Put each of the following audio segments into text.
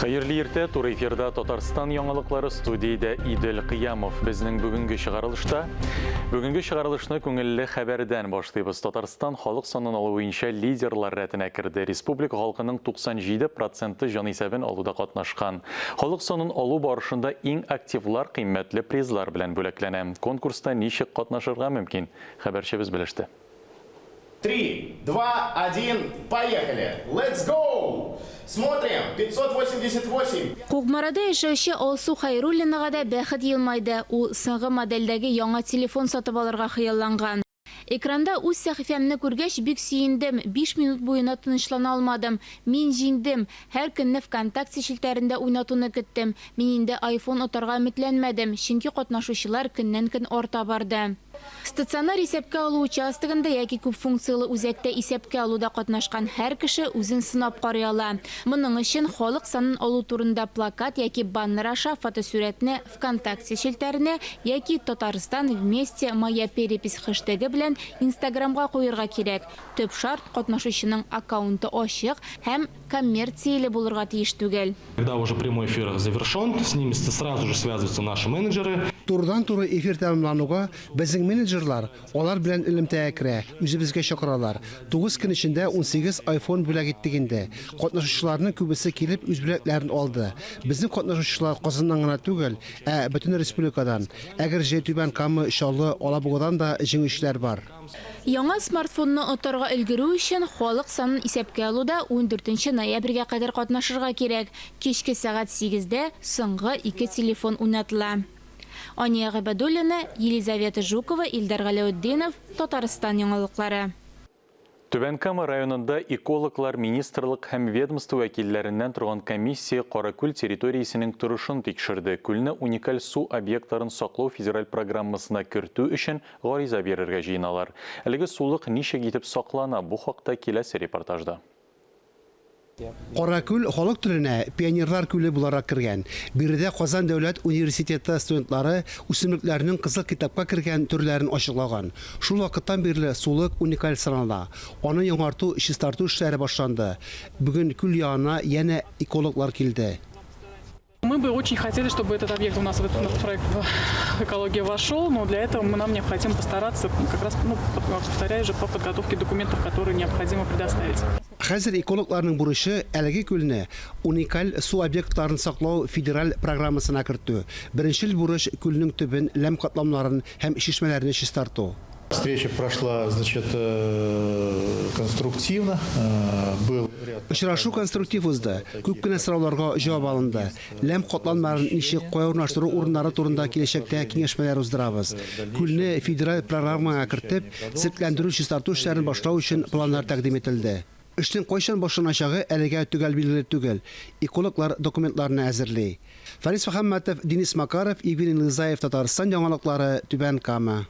Хәерле иртә, туры эфирда Татарстан яңалыклары студиядә Идел Кыямов. Безнең бүгенге чыгарылышта Бүгенге чыгарылышны күңелле хәбәрдән башлыйбыз. Татарстан халык санын алу буенча лидерлар рәтенә керде. Республика халкының 97 проценты җанисәбен алуда катнашкан. Халык санын алу барышында иң активлар кыйммәтле призлар белән бүләкләнә. Конкурста ничек катнашырга мөмкин? Хәбәрчебез белеште. Три, два, один, поехали! Let's go! Смотрим! 588. Кукмарада яшәүче Алсу Хәйруллинага да бәхет елмайды. Ул соңгы модельдәге яңа телефон сатып алырга хыялланган. Экранда үз сәхифәмне күргәч, бик сөендем, биш минут буена тынычлана алмадым. Мин җиңдем! Һәр көнне ВКонтакте челтәрендә уйнатуны көттем. Мин инде айфон отарга өметләнмәдем, чөнки катнашучылар көннән-көн арта барды. Стационар исәпкә алу участогында яки күпфункцияле үзәктә исәпкә алуда катнашкан һәр кеше үзен сынап карый ала. Моның өчен халык санын алу турында плакат яки баннер аша фотосурәтне ВКонтакте челтәренә яки Татарстан вместе моя перепись хештегы белән Инстаграмга куерга кирәк. Төп шарт, катнашучының аккаунты ачык һәм коммерцияле булырга тиеш түгел. Когда уже прямой эфир завершен, с ними сразу же связываются наши менеджеры. Турыдан-туры эфир тәмамлануга, безнең менеджерлар алар белән элемтәгә керә, үзебезгә чакыралар. Тугыз көн эчендә 18 айфон бүләк иттек инде. Катнашучыларның күбесе килеп үз бүләкләрен алды. Безнең катнашучылар Казаннан гына түгел, ә бөтен республикадан. Әгерҗе, Түбән Кама, Чаллы, Алабугадан да җиңүчеләр бар. Яңа смартфонны отарга өлгерү өчен халык санын исәпкә алуда ундүртенче ноябрьгә кадәр катнашырга кирәк. Кичке сәгать сигездә соңгы ике телефон уйнатыла. Ания Гыйбадуллина, Елизавета Жукова, Илдар Галәүтдинов, Татарстан яңалыклары. Түбән Кама районында экологлар, министрлык һәм ведомство вәкилләреннән торган комиссия Каракүл территориясенең торышын тикшерде. Күлне уникаль су объектларын саклау федераль программасына кертү өчен гариза бирергә җыеналар. Әлеге сулык ничек итеп саклана, бу хакта киләсе репортажда. Каракүл халык теленә Пионерлар күле буларак кергән. Биредә Казан дәүләт университеты студентлары үсемлекләрнең Кызыл китапка кергән төрләрен ачыклаган. Шул вакыттан бирле сулык уникаль санала. Аны яңарту, чистарту эшләре башланды. Бүген күл янына янә экологлар килде. Мы бы очень хотели, чтобы этот объект у нас в этот проект экология вошел, но для этого нам необходимо постараться, как раз, ну, повторяю же, по подготовке документов, которые необходимо предоставить. Хәзер экологларның бурычы әлеге күлне уникаль су объектларын саклау федераль программасына кертү. Беренчел бурыч күлнең төбен, ләм катламнарын һәм чишмәләрне чистарту. Встреча прошла, значит, э, конструктивно. Э, был Очрашу конструктив узды. Күп кенә сорауларга җавап алынды. Ләм катламнарын ничек, кая урнаштыру урыннары турында киләчәктә киңәшмәләр уздырабыз. Күлне федераль программага кертеп, төзекләндерү-чистарту эшләрен башлау өчен планнар тәкъдим ителде. Эшнең кайчан башланачагы әлегә төгәл билгеле түгел. Экологлар документларны әзерли. Фарис Мөхәммәтов, Денис Макаров, Евгений Лызаев, Татарстан яңалыклары, Түбән Кама.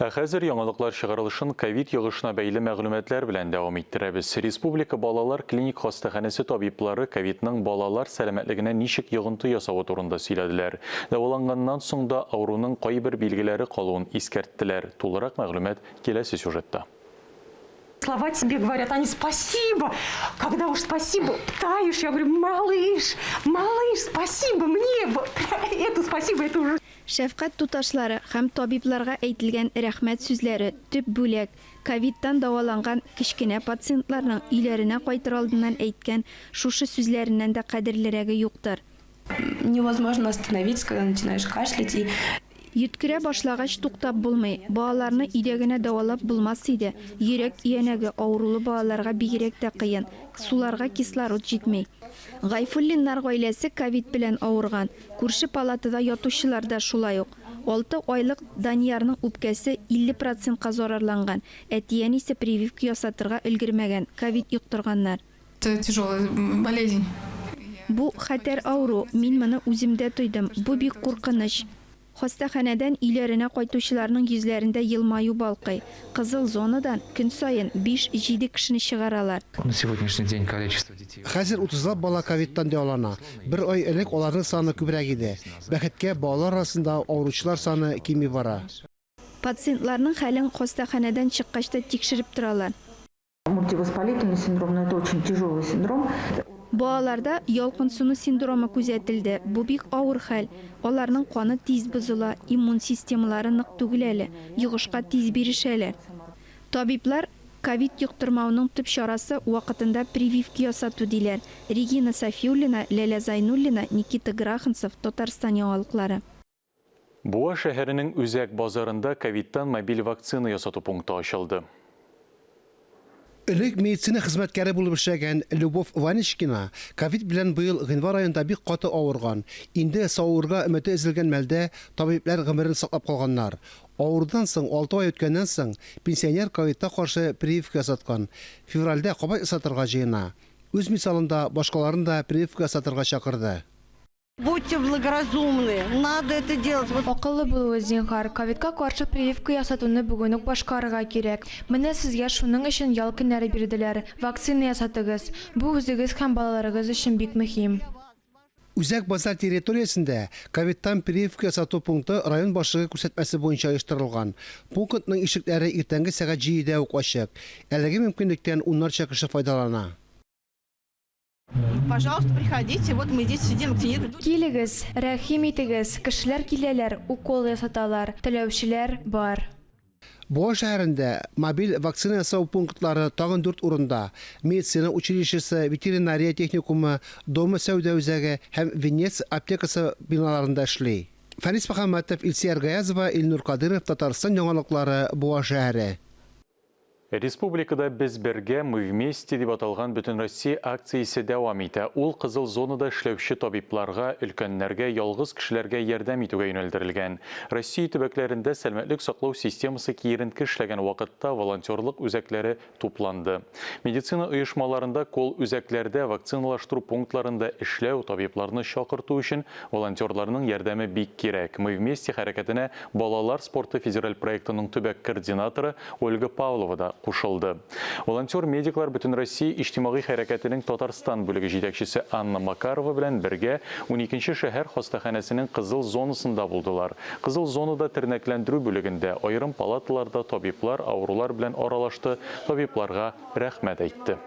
Ә хәзер яңалыклар чыгарылышын ковид йогышына бәйле мәгълүматлар белән дәвам иттерәбез. Республика балалар клиник хастаханәсе табиблары ковидның балалар сәламәтлегенә ничек йогынты ясавы турында сөйләделәр. Дәваланганнан соң да авыруның кайбер билгеләре калуын искәрттеләр. Тулырак мәгълүмат киләсе сюжетта. Слова тебе говорят, они спасибо. Когда уж спасибо, таешь, я говорю, малыш, малыш, спасибо мне. Вот это спасибо, это уже Шәфкать туташлары һәм табибларга әйтелгән рәхмәт сүзләре, төп бүләк. Ковидтан дәваланган кечкенә пациентларның өйләренә кайтыр алдыннан әйткән шушы сүзләреннән дә кадерлерәге юктыр. Невозможно остановиться, когда начинаешь кашлять и Йөткерә башлагач, туктап булмый. Балаларны өйдә генә дәвалап булмас иде. Йөрәк өянәге авырулы балаларга бигрәк тә кыен. Суларга кислород җитми. Гайфуллиннар гаиләсе ковид белән авырган. Күрше палатада ятучылар да шулай ук. Алты айлык Даниярның үпкәсе 50 процентка зарарланган. Әти-әнисе прививка ясатырга өлгермәгән, ковид йоктырганнар. Это тяжелая болезнь. Бу, хәтәр авыру, мин моны үземдә тойдым, бу бик куркыныч. Хастаханәдән өйләренә кайтучыларның йөзләрендә елмаю балкый. Кызыл зонадан көн саен биш-җиде кешене чыгаралар. На сегодняшний день количество детей. Хәзер утызлап бала ковидтан дәвалана. Бер ай элек аларның саны күбрәк иде. Бәхеткә, балалар арасында авыручылар саны кими бара. Пациентларның хәлен хастаханәдән чыккач та тикшереп торалар. Мультивоспалительный синдром, но это очень тяжелый синдром. Балаларда ялкынсыну синдромы күзәтелде, бу бик авыр хәл. Аларның каны тиз бозыла, иммун системалары нык түгел әле, йогышка тиз бирешәләр. Табиблар, ковид йоктырмауның төп чарасы, вакытында прививка ясату, диләр. Регина Сафиуллина, Ләлә Зайнуллина, Никита Граханцев, Татарстан яңалыклары. Буа шәһәренең үзәк базарында ковидтан мобиль вакцина ясату пункты ачылды. Элек медицина хезмәткәре булып эшләгән Любовь Ванечкина ковид белән быел гыйнвар аенда бик каты авырган. Инде савыгырга өмете өзелгән мәлдә табибләр гомерен саклап калганнар. Авырудан соң алты ай үткәннән соң пенсионер ковидка каршы прививка ясаткан. Февральдә кабат ясатырга җыена. Үз мисалында башкаларны да прививка ясатырга чакырды. Будьте благоразумны, надо это делать. Акыллы булыгыз, зинһар, ковидка каршы прививка ясатуны бүген үк башкарырга кирәк. Менә сезгә шуның өчен ял көннәре бирделәр. Вакцина ясатыгыз. Бу үзегез һәм балаларыгыз өчен бик мөһим. Үзәк базар территориясендә ковидтан прививка ясату пункты район башлыгы күрсәтмәсе буенча оештырылган. Пунктның ишекләре иртәнге сәгать җидедә үк ачык. Әлеге мөмкинлектән уннарча кеше файдалана. Пожалуйста, приходите. Вот мы здесь сидим. Килегез, рәхим итегез, кешеләр киләләр, укол ясаталар, теләүчеләр бар. Буа шәһәрендә мобиль вакцина ясау пунктлары тагын дүрт урында, медицина училищесы, ветеринария техникумы, Дома сәүдә үзәге һәм Венец аптекасы биналарында эшли. Фәнис Мөхәммәтов, Илсөяр Гаязова, Илнур Кадыйров, Татарстан яңалыклары, Буа шәһәре. Республикада Без бергә, Мы вместе дип аталган Бөтенроссия акциясе дәвам итә. Ул кызыл зонада эшләүче табибларга, өлкәннәргә, ялгыз кешеләргә ярдәм итүгә юнәлдерелгән. Россия төбәкләрендә сәламәтлек саклау системасы киеренке эшләгән вакытта волонтерлык үзәкләре тупланды. Медицина оешмаларында колл-үзәкләрдә, вакциналаштыру пунктларында эшләү, табибларны чакырту өчен волонтерларның ярдәме бик кирәк. Мы вместе хәрәкәтенә Балалар спорты федераль проектының төбәк координаторы Ольга Павлова да кушылды. Волонтер-медиклар Бөтенроссия иҗтимагый хәрәкәтенең Татарстан бүлеге җитәкчесе Анна Макарова белән бергә уникенче шәһәр хастаханәсенең кызыл зонасында булдылар. Кызыл зонада тернәкләндерү бүлегендә, аерым палаталарда табиблар авырулар белән аралашты, табибларга рәхмәт әйтте.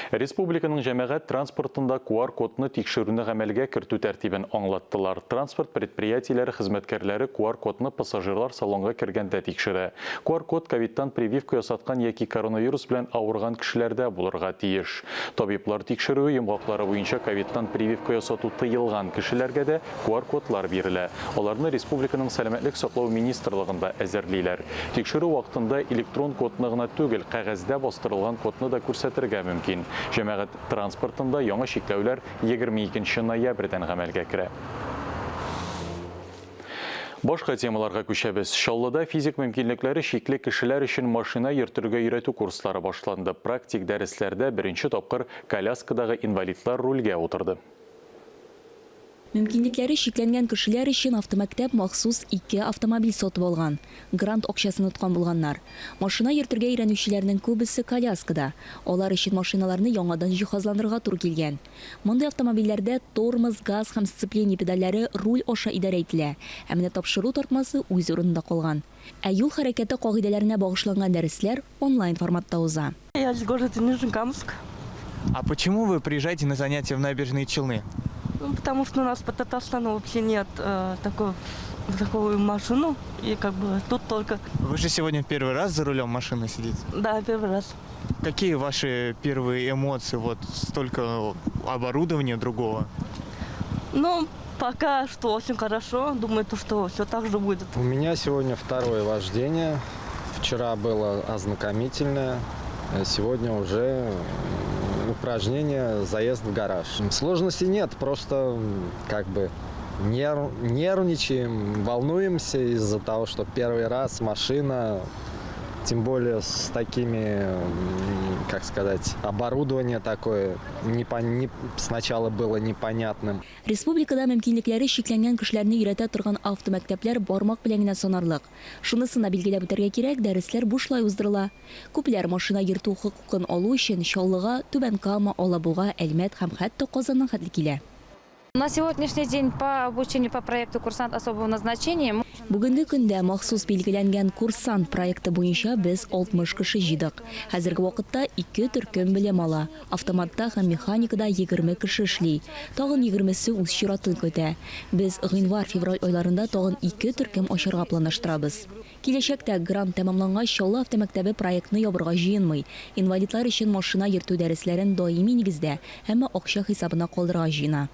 Республиканың җәмәгать транспортында QR-кодны тикшерүне гамәлгә кертү тәртибен аңлаттылар. Транспорт предприятиеләре хезмәткәрләре QR-кодны пассажирлар салонга кергәндә тикшерә. QR-код ковидтан прививка ясаткан яки коронавирус белән авырган кешеләрдә булырга тиеш. Табиблар тикшерүе йомгаклары буенча ковидтан прививка ясату тыелган кешеләргә дә QR-кодлар бирелә. Аларны республиканың Сәламәтлек саклау министрлыгында әзерлиләр. Тикшерү вакытында электрон кодны гына түгел, кәгазьдә бастырылган кодны да күрсәтергә мөмкин. Җәмәгать транспортында яңа чикләүләр 22 нче ноябрьдән гамәлгә керә. Башка темаларга күчәбез. Чаллыда физик мөмкинлекләре чикле кешеләр өчен машина йөртергә өйрәтү курслары башланды. Практик дәресләрдә беренче тапкыр коляскадагы инвалидлар рульгә утырды. Мөмкинлекләре чикләнгән кешеләр өчен автомәктәп махсус ике автомобиль сатып алган. Грант акчасын откан булганнар. Машина йөртергә өйрәнүчеләрнең күбесе коляскада. Алар өчен машиналарны яңадан җиһазландырырга туры килгән. Мондый автомобильләрдә тормоз, газ һәм сцепление педальләре руль аша идарә ителә, ә менә тапшыру тартмасы үз урынында калган. Ә юл хәрәкәте кагыйдәләренә багышланган дәресләр онлайн форматта уза. Я из города Нижнекамск. А почему вы приезжаете на занятия в Набережные Челны? Ну, потому что у нас по Татарстану вообще нет э, такой, такую машину. И как бы тут только... Вы же сегодня первый раз за рулем машины сидите? Да, первый раз. Какие ваши первые эмоции? Вот столько оборудования другого. Ну, пока что очень хорошо. Думаю, то, что все так же будет. У меня сегодня второе вождение. Вчера было ознакомительное, сегодня уже упражнение «Заезд в гараж». Сложностей нет, просто как бы нерв, нервничаем, волнуемся из-за того, что первый раз машина, тем более с такими, как сказать, оборудование такое не, не, сначала было непонятным. Республикада мөмкинлекләре чикләнгән кешеләрне өйрәтә торган автомәктәпләр бармак белән генә санарлык. Шунысын да билгеләп үтәргә кирәк, дәресләр бушлай уздырыла. Күпләр машина йөртү хокукын алу өчен Чаллыга, Түбән Кама, Алабуга, Әлмәт һәм хәтта Казаннан хәтле килә. На сегодняшний день по обучению по проекту «Курсант особого назначения» Бүгенге көндә махсус билгеләнгән Курсант проекты буенча без 60 кеше җыйдык. Хәзерге вакытта ике төркем белем ала. Автоматта һәм механикада 20 кеше эшли. Тагын егермесе үз чиратын көтә. Без гыйнвар-февраль айларында тагын ике төркем ачарга планлаштырабыз. Киләчәктә, грант тәмамлангач, Чаллы автомәктәбе проектны ябырга җыенмый. Инвалидлар өчен машина йөртү дәресләрен даими нигездә, әмма акча хисабына калдырырга җыена.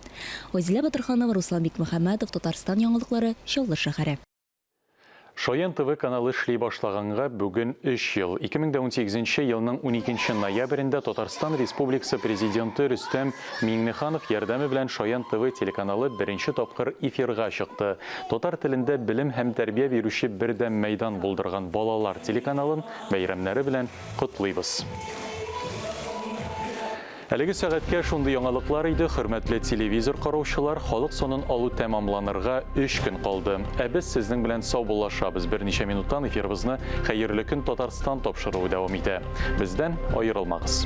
Айзилә Батырханова, Руслан Бикмөхәммәтов, Татарстан яңалыклары, Чаллы шәһәре. Шаян ТВ каналы эшли башлаганга бүген өч ел. 2018 елның 12 ноябрендә Татарстан Республикасы Президенты Рөстәм Миңнеханов ярдәме белән Шаян ТВ телеканалы беренче тапкыр эфирга чыкты. Татар телендә белем һәм тәрбия бирүче бердәм мәйдан булдырган балалар телеканалын бәйрәмнәре белән котлыйбыз. Әлеге сәгатькә шундый яңалыклар иде, хөрмәтле телевизор караучылар, халык санын алу тәмамланырга өч көн калды. Ә без сезнең белән саубуллашабыз. Берничә минуттан эфирыбызны Хәерле көн Татарстан тапшыруы дәвам итә. Бездән аерылмагыз.